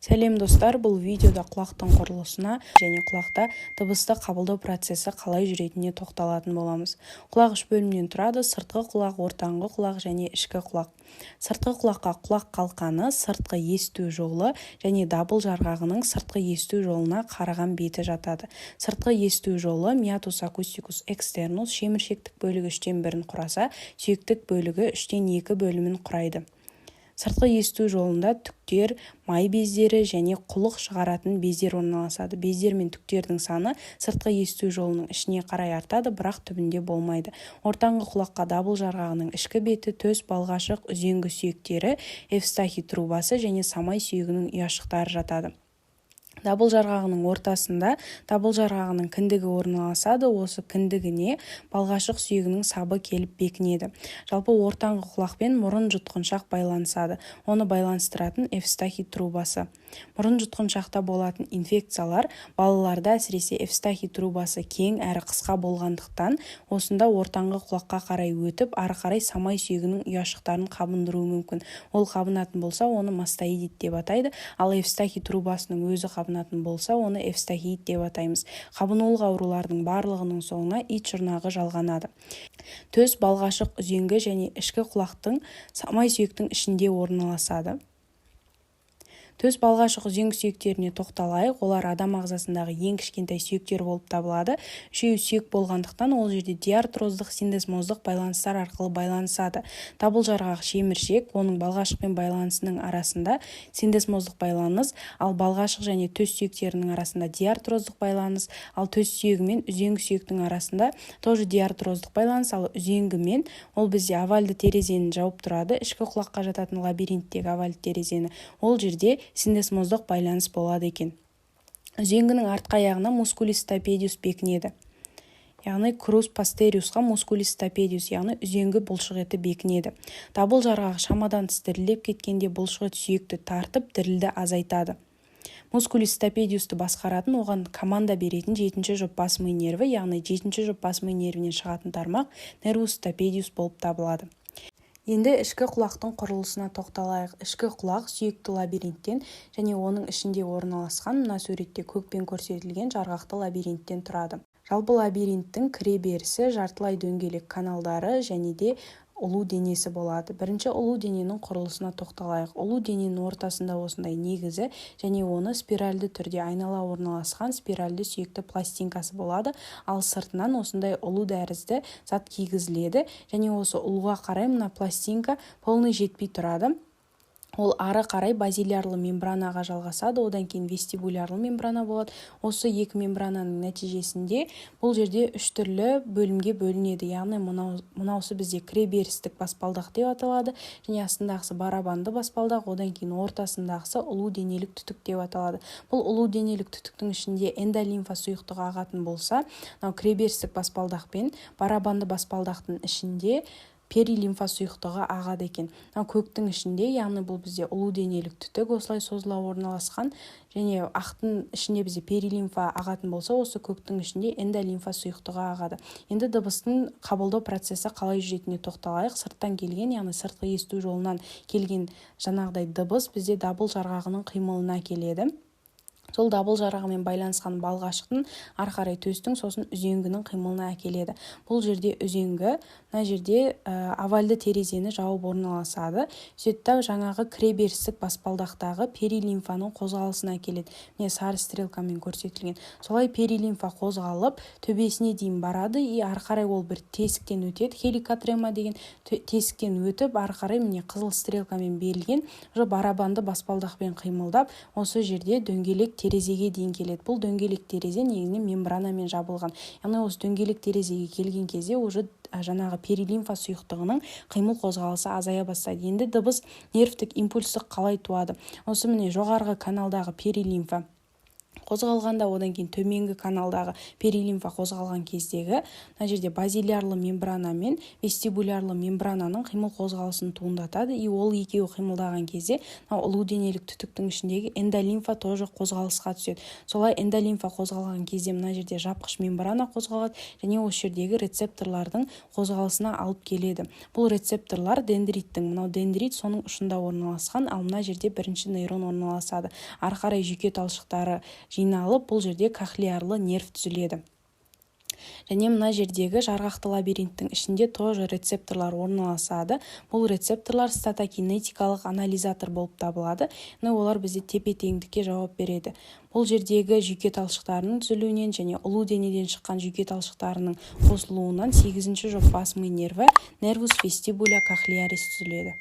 Сәлем, достар! Бұл видеода құлақтың құрылысына және құлақта дыбысты қабылдау процесі қалай жүретініне тоқталатын боламыз. Құлақ үш бөлімнен тұрады: сыртқы құлақ, ортаңғы құлақ және ішкі құлақ. Сыртқы құлаққа құлақ қалқаны, сыртқы есту жолы және дабыл жарғағының сыртқы есту жолына қараған беті жатады. Сыртқы есту жолы, meatus acusticus externus, шеміршектік бөлігі үштен бірін құраса, сүйектік бөлігі үштен екі бөлімін құрайды. Сыртқы есту жолында түктер, май бездері және құлық шығаратын бездер орналасады. Бездер мен түктердің саны сыртқы есту жолының ішіне қарай артады, бірақ түбінде болмайды. Ортаңғы құлаққа дабыл жарғағының ішкі беті, төс, балғашық, үзеңгі сүйектері, евстахий трубасы және самай сүйегінің ұяшықтары жатады. Дабыл жарғағының ортасында дабыл жарғағының кіндігі орналасады. Осы кіндігіне балғашық сүйегінің сабы келіп бекінеді. Жалпы, ортаңғы құлақ пен мұрын, жұтқыншақ байланысады. Оны байланыстыратын евстахий трубасы. Мұрын, жұтқыншақта болатын инфекциялар балаларда, әсіресе, евстахий трубасы кең әрі қысқа болғандықтан, осында ортаңғы құлаққа қарай өтіп, ары қарай самай сүйегінің ұяшықтарын қабындыруы мүмкін. Ол қабынатын болса, оны мастоидит деп атайды. Ал евстахий трубасының өзі қабынатын болса, оны эвстахиит деп атаймыз. Қабынулық аурулардың барлығының соңына ит жұрнағы жалғанады. Төс, балғашық, үзеңгі және ішкі құлақтың самай сүйектің ішінде орналасады. Төс, балғашық, үзеңгі сүйектеріне тоқталайық. Олар адам ағзасындағы ең кішкентай сүйектер болып табылады. Үшеуі сүйек болғандықтан, ол жерде диартроздық, синдесмоздық байланыстар арқылы байланысады. Дабыл жарғақ шеміршек, оның балғашықпен байланысының арасында синдесмоздық байланыс, ал балғашық және төс сүйектерінің арасында диартроздық байланыс, ал төс сүйегі мен үзеңгі сүйектің арасында тоже диартроздық байланыс. Ал үзеңгімен, ол бізде овальды терезені жауып тұрады, ішкі құлаққа жататын лабиринттегі овальды терезені, ол жерде синдесмоздық байланыс болады екен. Үзеңгінің артқы аяғына musculus stapedius бекінеді, яғни crus posteriusқа musculus stapedius, яғни үзеңгі бұлшық еті бекінеді. Дабыл жарғағы шамадан тыс дірілдеп кеткенде, бұлшық ет сүйекті тартып, дірілді азайтады. Musculus stapediusты басқаратын, оған команда беретін жетінші жұп бас ми нерві, яғни жетінші жұп бас ми нервінен шығатын тармақ nervus stapedius болып табылады. Енді ішкі құлақтың құрылысына тоқталайық. Ішкі құлақ сүйекті лабиринттен және оның ішінде орналасқан, мына суретте көкпен көрсетілген жарғақты лабиринттен тұрады. Жалпы, лабиринттің кіре берісі жартылай дөңгелек каналдары және де ұлу денесі болады. Бірінші ұлу дененің құрылысына тоқталайық. Ұлу дененің ортасында осындай негізі және оны спиральді түрде айнала орналасқан спиральді сүйекті пластинкасы болады. Ал сыртынан осындай ұлу тәрізді зат кигізіледі және осы ұлуға қарай мына пластинка полный жетпей тұрады. Ол ары қарай базилярлы мембранаға жалғасады, одан кейін вестибулярлы мембрана болады. Осы екі мембрананың нәтижесінде бұл жерде үш түрлі бөлімге бөлінеді, яғни мынау, мынаусы бізде кіреберістік баспалдақ деп аталады және астындағысы барабанды баспалдақ, одан кейін ортасындағысы ұлу денелік түтік деп аталады. Бұл ұлу денелік түтіктің ішінде эндолимфа сұйықтығы ағатын болса, мынау кіреберістік баспалдақ пен барабанды баспалдақтың ішінде перилимфа сұйықтығы ағады екен. Мынау көктің ішінде, яғни бұл бізде ұлу денелік түтік, осылай созыла орналасқан және ақтың ішінде бізде перилимфа ағатын болса, осы көктің ішінде эндолимфа сұйықтығы ағады. Енді дыбыстың қабылдау процесі қалай жүретініне тоқталайық. Сырттан келген, яғни сыртқы есту жолынан келген жаңағыдай дыбыс бізде дабыл жарғағының қимылына келеді. Сол дабыл жарғағымен байланысқан балғашықтың, ары қарай төстің, сосын үзеңгінің қимылына әкеледі. Бұл жерде үзеңгі мына жерде овальды терезені жауып орналасады. Сөйтеді да, жаңағы кіреберістік баспалдақтағы перилимфаның қозғалысына әкеледі. Міне, сары стрелкамен көрсетілген. Солай перилимфа қозғалып, төбесіне дейін барады и ары қарай ол бір тесіктен өтеді, хеликотрема деген тесіктен өтіп, ары қарай, міне, қызыл стрелкамен берілген, уже барабанды баспалдақпен қимылдап, осы жерде дөңгелек терезеге дейін келеді. Бұл дөңгелек терезе негізінен мембранамен жабылған, яғни осы дөңгелек терезеге келген кезде уже жаңағы перилимфа сұйықтығының қимыл қозғалысы азая бастайды. Енді дыбыс нервтік импульсі қалай туады? Осы, міне, жоғарғы каналдағы перилимфа Қозғалғанда, одан кейін төменгі каналдағы перилимфа қозғалған кездегі мына жерде базилярлы мембрана мен вестибулярлы мембрананың қимыл қозғалысын туындатады. И ол екеуі қимылдаған кезде мынау ұлу денелік түтіктің ішіндегі эндолимфа тоже қозғалысқа түседі. Солай эндолимфа қозғалған кезде мына жерде жапқыш мембрана қозғалады және осы жердегі рецепторлардың қозғалысына алып келеді. Бұл рецепторлар дендриттің, мынау дендрит, соның ұшында орналасқан, ал мына жерде бірінші нейрон орналасады. Ары қарай жүйке талшықтары жиналып, бұл жерде кохлеарлы нерв түзіледі. Және мына жердегі жарғақты лабиринттің ішінде тоже рецепторлар орналасады. Бұл рецепторлар статокинетикалық анализатор болып табылады, но олар бізде тепе-теңдікке жауап береді. Бұл жердегі жүйке талшықтарының түзілуінен және ұлу денеден шыққан жүйке талшықтарының қосылуынан сегізінші жұп бас ми нерві, nervus vestibuli cochlearis, түзіледі.